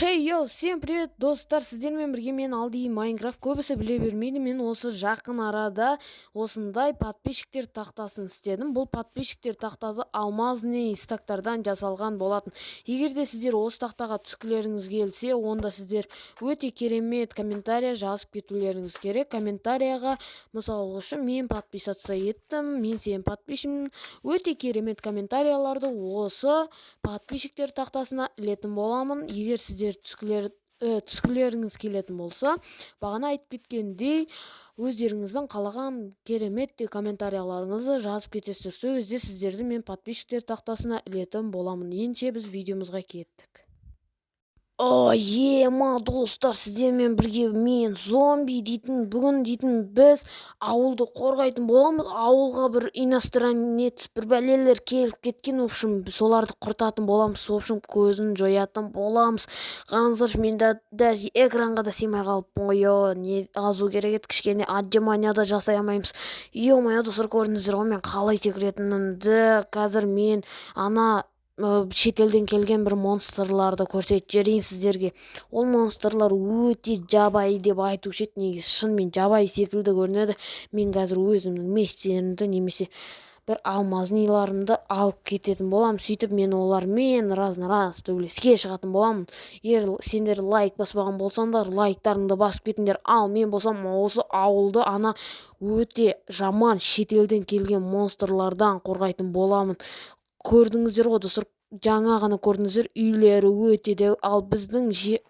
Хей, йоу, всем привет, достар! Сіздермен бірге мен, Алди Майнкрафт. Көбісі біле бермейді, мен осы жақын арада осындай подписчиктер тақтасын істедім. Бұл подписчиктер тақтасы алмазный стактардан жасалған болатын. Егер де сіздер осы тақтаға түскілеріңіз келсе, онда сіздер өте керемет комментария жазып кетулеріңіз керек. Комментарияға, мысалы үшін, «Мен подписаться еттім», «Мен сенің подписчигімін». Өте керемет комментарияларды осы подписчиктер тақтасына ілетін боламын. Егер сіздер түскілеріңіз келетін болса, бағана айтып кеткендей, өздеріңіздің қалаған керемет те комментарияларыңызды жазып кетесіздер. Сол кезде сіздерді мен подписчиктер тақтасына ілетін боламын. Ендеше біз видеомызға кеттік. О, ема, достар, сіздермен бірге мен, зомби дейтін. Бүгін дейтін біз ауылды қорғайтын боламыз. Ауылға бір иностранец, бір бәлелер келіп кеткен. В общем, соларды құртатын боламыз, в общем, көзін жоятын боламыз. Қараңыздаршы, мен да даже экранға да сыймай қалыппын ғой. Е, не азу керек еді кішкене, отжимания да жасай алмаймыз. Ё-моё, достар, көрдіңіздер ғой мен қалай секіретінімді. Қазір мен ана шетелден келген бір монстрларды көрсетіп жіберейін сіздерге. Ол монстрлар өте жабайы деп айтушы еді. Негізі шынымен жабайы секілді көрінеді. Мен қазір өзімнің мечтерімді немесе бір алмазныйларымды алып кететін боламын. Сөйтіп мен олармен раз на раз төбелеске шығатын боламын. Егер сендер лайк баспаған болсаңдар, лайктарыңды басып кетіңдер. Ал мен болсам, осы ауылды ана өте жаман шетелден келген монстрлардан қорғайтын боламын. Көрдіңіздер ғой, достар, жаңа ғана көрдіңіздер, үйлері өте дәу, ал біздің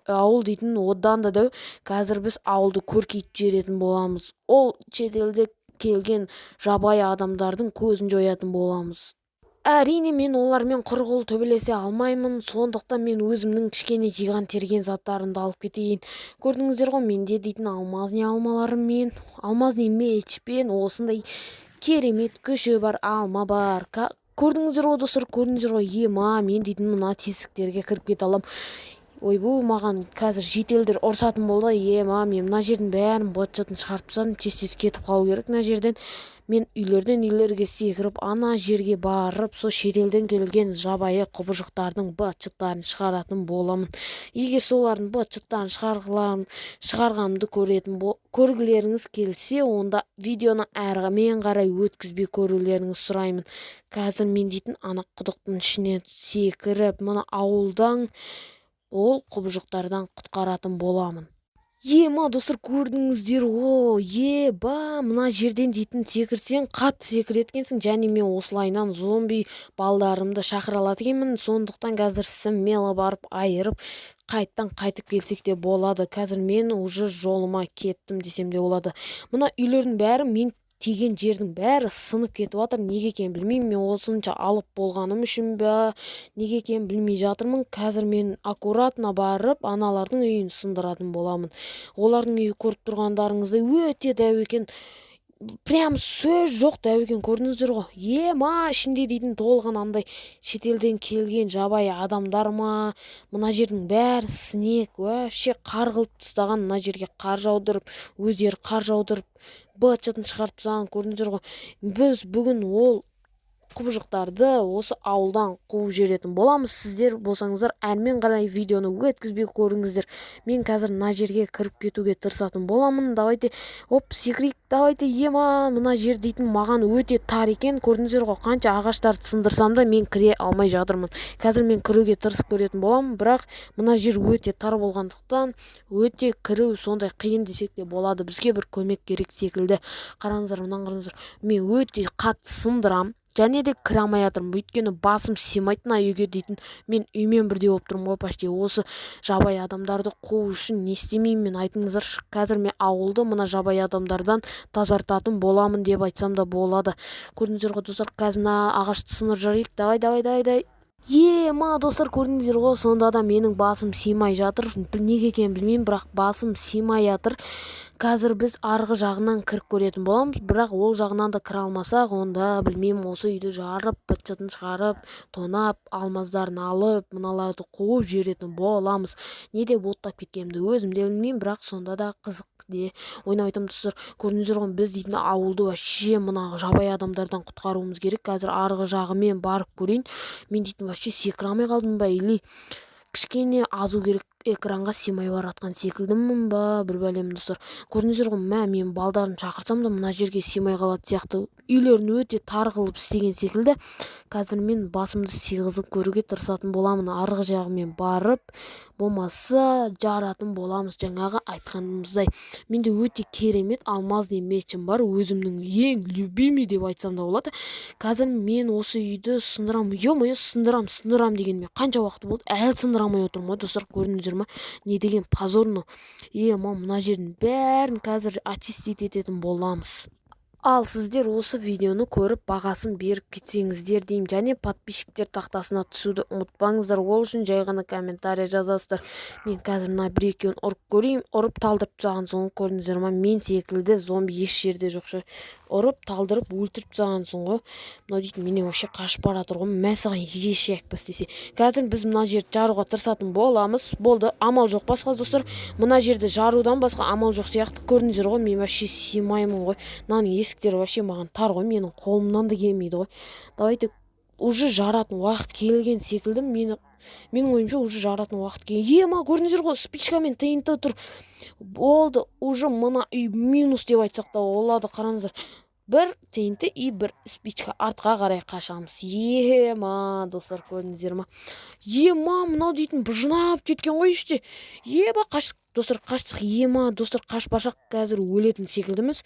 ауыл дейтін одан да дәу. Қазір біз ауылды көркейтіп жіберетін боламыз, ол шетелде келген жабайы адамдардың көзін жоятын боламыз. Әрине, мен олармен құр қол төбелесе алмаймын, сондықтан мен өзімнің кішкене жиған терген заттарымды алып кетейін. Көрдіңіздер ғой, менде дейтін алмазный алмаларыммен, алмазный мечпен, осындай керемет күші бар алма бар. Көрдіңіздер ғой, достар, көрдіңіздер ғой. Ема, мен дейтін мына тесіктерге кіріп кете аламын. Ойбу, маған қазір шетелдер ұрсатын болды. Ема, мен мына жердің бәрін быт-шытын шығарып тастадым. Тез тез кетіп қалу керек мына жерден. Мен үйлерден үйлерге секіріп, ана жерге барып, сол шетелден келген жабайы құбыжықтардың быт-шыттарын шығаратын боламын. Егер солардың быт-шыттарын шығарғанымды көргілеріңіз келсе, онда видеоны әрмен қарай өткізбей көрулеріңізді сұраймын. Қазір мен дейтін ана құдықтың ішіне секіріп, мына ауылдан ол құбыжықтардан құтқаратын боламын. Ема, достар, көрдіңіздер ғой. Еба, мына жерден дейтін секірсең, қатты секіреді екенсің. Және мен осылайынан зомби балдарымды шақыра алады екенмін. Сондықтан қазір смело барып, айырып, қайттан қайтып келсек те болады. Қазір мен уже жолыма кеттім десем де болады. Мына үйлердің бәрі, мен тиген жердің бәрі сынып кетіп жатыр. Неге екенін білмеймін. Мен осынша алып болғаным үшін бе, неге екенін білмей жатырмын. Қазір мен аккуратно барып, аналардың үйін сындыратын боламын. Олардың үйі, көріп тұрғандарыңыздай, өте дәу екен. Прям сөз жоқ, дәу екен. Көрдіңіздер ғой. Ема, ішінде дейтін толған андай шетелден келген жабайы адамдар ма. Мына жердің бәрі снег, вообще қар қылып тастаған. Мына жерге қар жаудырып, өздері қар жаудырып, быт-шытын шығарып тастаған. Көрдіңіздер ғой. Біз бүгін ол құбыжықтарды осы ауылдан қуып жіберетін боламыз. Сіздер болсаңыздар, әрмен қарай видеоны өткізбей көріңіздер. Мен қазір мына жерге кіріп кетуге тырысатын боламын. Давайте, оп, секірейік, давайте. Ема, мына жер дейтін маған өте тар екен. Көрдіңіздер ғой, қанша ағаштарды сындырсам да, мен кіре алмай жатырмын. Қазір мен кіруге тырысып көретін боламын, бірақ мына жер өте тар болғандықтан, өте кіру сондай қиын десек те болады. Бізге бір көмек керек секілді. Қараңыздар, мынаны қараңыздар, мен өте қатты сындырам және де кіре алмай жатырмын, өйткені басым сыймайды мына үйге дейтін. Мен үймен бірдей болып тұрмын ғой почти. Осы жабайы адамдарды қуу үшін не істемеймін мен, айтыңыздаршы? Қазір мен ауылды мына жабайы адамдардан тазартатын боламын деп айтсам да болады. Көрдіңіздер ғой, достар. Қазір мына ағашты сындырып жіберейік. Давай, давай, давай, давай. Ема, достар, көрдіңіздер ғой, сонда да менің басым сыймай жатыр. Неге екенін білмеймін, бірақ басым сыймай жатыр. Қазір біз арғы жағынан кіріп көретін боламыз, бірақ ол жағынан да кіре алмасақ, онда білмеймін, осы үйді жарып, быт-шытын шығарып, тонап, алмаздарын алып, мыналарды қуып жіберетін боламыз. Не деп оттап кеткенімді өзім де білмеймін, бірақ сонда да қызық де ойнап айтамын. Достар, көрдіңіздер ғой, біз дейтін ауылды вообще мына жабайы адамдардан құтқаруымыз керек. Қазір арғы жағымен барып көрейін. Мен дейтін вообще секіре алмай қалдым ба или кішкене азу керек? Экранға сыймай баратқан секілдімін ба, бір бәлем, достар, көрдіңіздер ғой. Мә, мен балдарын шақырсам да, мына жерге сыймай қалатын сияқты. Үйлерін өте тар қылып істеген секілді. Қазір мен басымды сыйғызып көруге тырысатын боламын. Арғы жағымен барып, болмаса жаратын боламыз. Жаңағы айтқанымыздай, менде өте керемет алмазный мечім бар, өзімнің ең любимый деп айтсам да болады. Қазір мен осы үйді сындырамын. Ё-моё, сындырам, сындырам дегеніме қанша уақыт болды, әлі сындыра алмай отырмын ғой, достар. Көрдіңіздер ма, не деген позорно? Е, мына жердің бәрін қазір очистить ететін боламыз. Ал сіздер осы видеоны көріп, бағасын беріп кетсеңіздер деймін. Және подписчиктер тақтасына түсуді ұмытпаңыздар. Ол үшін жай ғана комментарий жазасыздар. Мен қазір мына бір екеуін ұрып көрейін. Ұрып талдырып тастаған соң, көрдіңіздер ма, мен секілді зомби еш жерде жоқ шығар. Ұрып талдырып, өлтіріп тастағансың ғой. Мынау дейтін менен вообще қашып бара жатыр ғой. Мә саған, ешек десе. Қазір біз мына жерді жаруға тырысатын боламыз. Болды, амал жоқ басқа, достар. Мына жерді жарудан басқа амал жоқ сияқты. Көрдіңіздер ғой, мен вообще сыймаймын ғой. Мынаның есіктері вообще маған тар ғой, менің қолымнан да келмейді ғой. Давайте, уже жаратын уақыт келген секілді. Менің ойымша, уже жаратын уақыт келген. Ема, көрдіңіздер ғой, спичкамен ТНТ тұр. Болды, уже мына үй минус деп айтсақ та болады. Қараңыздар, бір ТНТ и бір спичка. Артқа қарай қашамыз. Ема, достар, көрдіңіздер ма? Ема, мынау дейтін быжынап кеткен ғой іште. Еба, қаштық, достар, қаштық. Ема, достар, қашпасақ, қазір өлетін секілдіміз.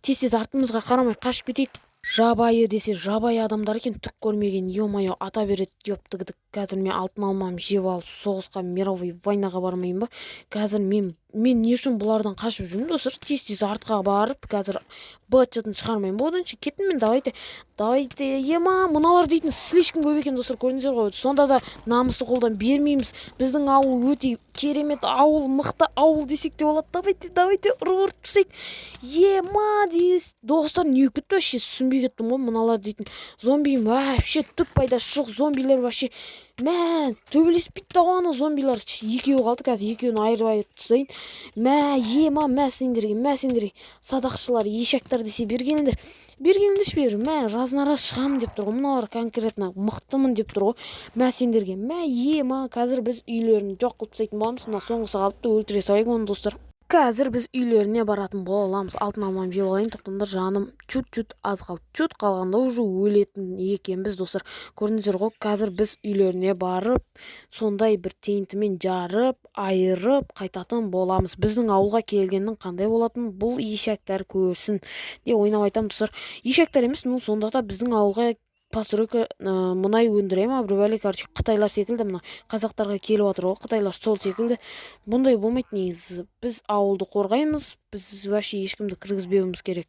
Тез тез артымызға қарамай қашып кетейік. Жабайы десе, жабайы адамдар екен, түк көрмеген. Ё-моё, ата береді, ёптігдік. Қазір мен алтын алмамды жеп алып, соғысқа, мировой войнаға бармайын ба? Қазір мен не үшін бұлардан қашып жүрмін, достар? Тез тез артқа барып, қазір быт-шытын шығармайын ба? Оданша кеттім мен. Давайте, давайте. Ема, мыналар дейтін слишком көп екен, достар, көрдіңіздер ғой. Сонда да намысты қолдан бермейміз. Біздің ауыл өте керемет ауыл, мықты ауыл десек те болады. Давайте, давайте, ұрып ұрып тастайық. Ема, достар, не кетті, вообще түсінбей кеттім ғой. Мыналар дейтін зомби, вообще түк пайдасы жоқ зомбилер. Вообще, мә, төбелеспейді да ғой ана зомбилар. Екеуі қалды, қазір екеуін айырып айырып тастайын. Мә, ема, мә сендерге, мә сендерге, садақшылар, ешектер десе, бері келіңдер, бері келіңдерші, бері. Мә, раз на раз шығамын деп тұр ғой мыналар, конкретно мықтымын деп тұр ғой. Мә сендерге, мә. Ема, қазір біз үйлерін жоқ қылып тастайтын боламыз. Мына соңғысы қалыпты, өлтіре салайық оны. Достар, қазір біз үйлеріне баратын боламыз. Алтын алмамды жеп алайын. Тоқтаңдар, жаным чуть чуть аз қалды. Чуть қалғанда уже өлетін екенбіз, достар, көрдіңіздер ғой. Қазір біз үйлеріне барып, сондай бір ТНТ-мен жарып, айырып қайтатын боламыз. Біздің ауылға келгеннің қандай болатынын бұл ешектер көрсін де ойнап айтамын, достар. Ешектер емес, ну сонда да біздің ауылға постройка, мұнай өндіре ма, бір бәле. Короче, қытайлар секілді, мына қазақтарға келіп жатыр ғой қытайлар, сол секілді. Бұндай болмайды негізі. Біз ауылды қорғаймыз, біз вообще ешкімді кіргізбеуіміз керек.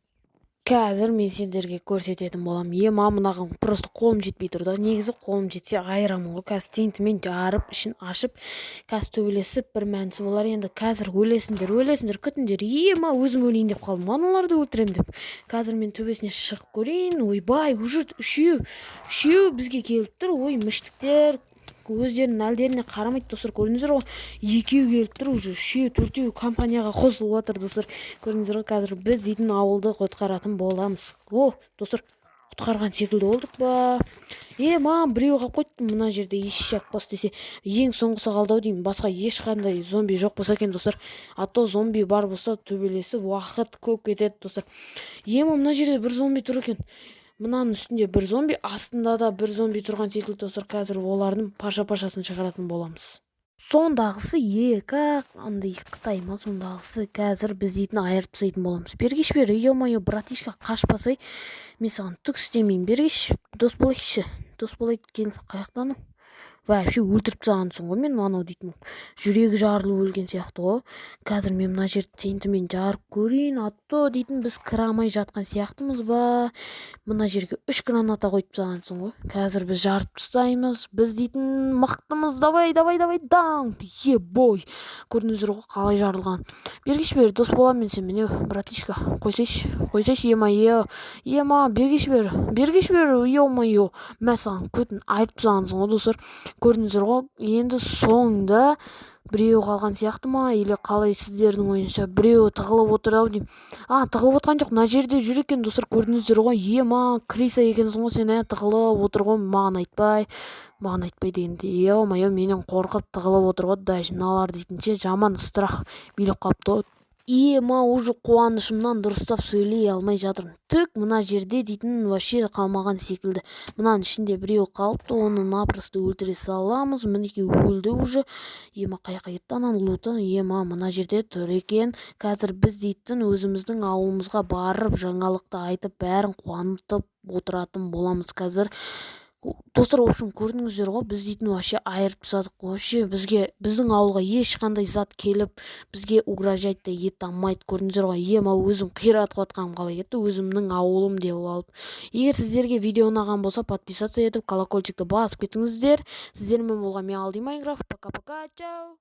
Қазір мен сендерге көрсететін боламын. Ема, мынаған просто қолым жетпей тұр да. Негізі қолым жетсе, айырамын ғой. Қазір ТНТ-мен жарып, ішін ашып, қазір төбелесіп, бір мәнісі болар енді. Қазір өлесіңдер, өлесіңдер, күтіңдер. Ема, өзім өлейін деп қалдым, аналарды өлтіремін деп. Қазір мен төбесіне шығып көрейін. Ойбай, уже үшеу, үшеу бізге келіп тұр. Ой, мүштіктер, өздерінің әлдеріне қарамайды, достар, көрдіңіздер ғой. Екеу келіп тұр, уже үшеу, төртеу компанияға қосылып жатыр, достар, көрдіңіздер ғой. Қазір біз дейтін ауылды құтқаратын боламыз. О, достар, құтқарған секілді болдық па? Е, маған біреу қалып қойды мына жерде. Ешек бас десе, ең соңғысы қалды ау деймін. Басқа ешқандай зомби жоқ болса екен, достар. А то зомби бар болса, төбелесіп уақыт көп кетеді, достар. Ема, мына жерде бір зомби тұр екен. Мынаның үстінде бір зомби, астында да бір зомби тұрған секілді, достар. Қазір олардың паша пашасын шығаратын боламыз. Сондағысы екі андай қытай ма, сондағысы. Қазір біз дейтін айырып тастайтын боламыз. Бергеш, бері. Ё-моё, братишка, қашпасай, мен саған түк істемеймін. Бергеш, дос болайықшы, дос болайық, кел. Қаяқта анау? Вообще өлтіріп тастағансың ғой мен. Анау дейтін жүрегі жарылып өлген сияқты ғой. Қазір мен мына жерді ТНТ-мен жарып көрейін, а то дейтін біз кіре алмай жатқан сияқтымыз ба? Мына жерге үш граната қойып тастағансың ғой. Қазір біз жарып тастаймыз, біз дейтін мықтымыз. Давай, давай, давай, даң! Ебой, көрдіңіздер ғой қалай жарылған. Бергеш, бері, дос боламын мен сенімен. Е, братишка, қойсайшы, қойсайшы. Ема, е, ема, бергеш, бері, бергеш, бері. Ё-моё, мә саған, көтін айырып тастағансың ғой. Достар, көрдіңіздер ғой. Енді соңында Біреуі қалған сияқты ма или қалай, сіздердің ойыңызша? Біреуі тығылып отыр ау деймін. А, тығылып отқан жоқ, мына жерде жүр екен, достар, көрдіңіздер ғой. Ема, крыса екенсің ғой сен, ә? Тығылып отыр ғой маған айтпай. Маған айтпай дегенде, ё-моё, менен қорқып тығылып отыр ғой. Даже мыналар дейтін ше, жаман страх билеп қалыпты ғой. Ема, уже қуанышымнан дұрыстап сөйлей алмай жатырмын. Түк мына жерде дейтін вообще қалмаған секілді. Мынаның ішінде біреу қалыпты, оны напросто өлтіре саламыз. Мінекей, өлді уже. Ема, қай жаққа кетті ананың луты? Ема, мына жерде тұр екен. Қазір біз дейтін өзіміздің ауылымызға барып, жаңалықты айтып, бәрін қуантып отыратын боламыз қазір. Достар, в общем, көрдіңіздер ғой, біз дейтін вообще айырып тастадық. Вообще бізге, біздің ауылға ешқандай зат келіп, бізге угрожать та ете алмайды. Көрдіңіздер ғой. Ема, өзім қиратып жатқаным қалай кетті, өзімнің ауылым деп алып. Егер сіздерге видео ұнаған болса, подписаться етіп, колокольчикті басып кетіңіздер. Сіздермен болған мен, Алди Майнкрафт. Пока, пока, чао.